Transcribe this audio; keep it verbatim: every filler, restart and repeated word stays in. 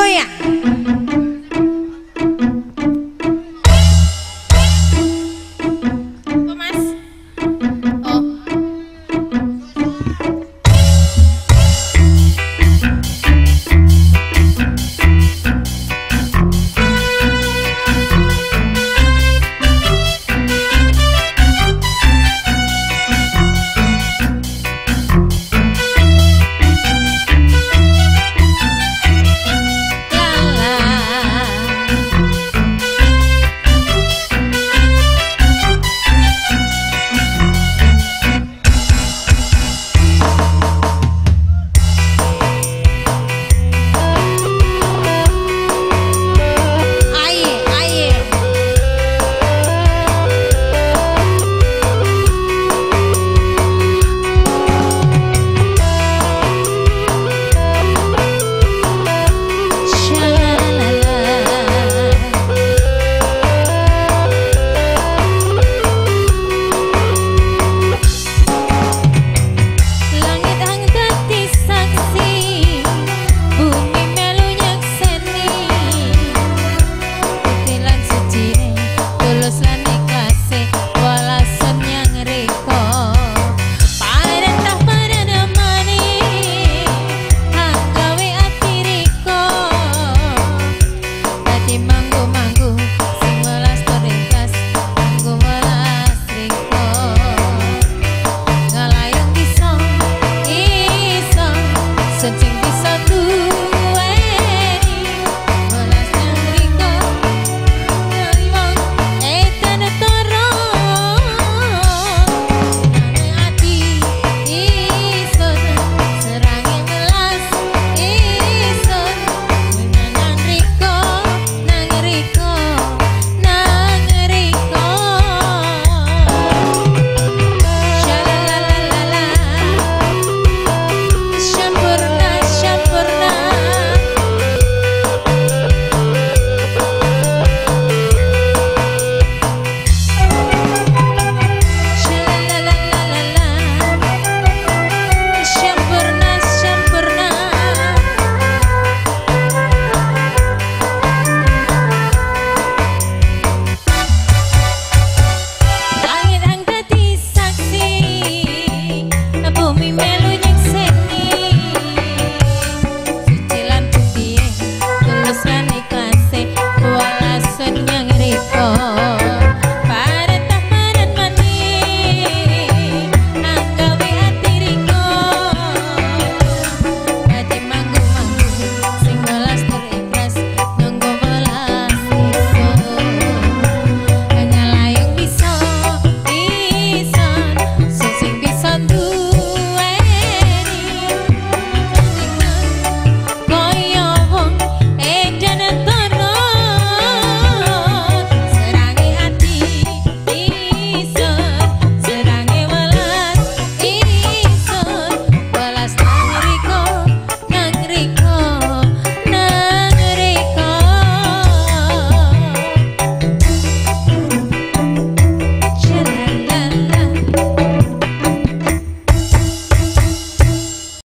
Ya. Apa, Mas? Oh. Langik angkati saksi, bumi melu nyaksani. Putih lan suci, tulus lan ikhlas, walasan yang riko. Parentah padan amani, anggawi ati riko. Dadi manggu-manggu, sing welas tarikas, manggu welas riko. Ngalayang iso, iso, suncing iso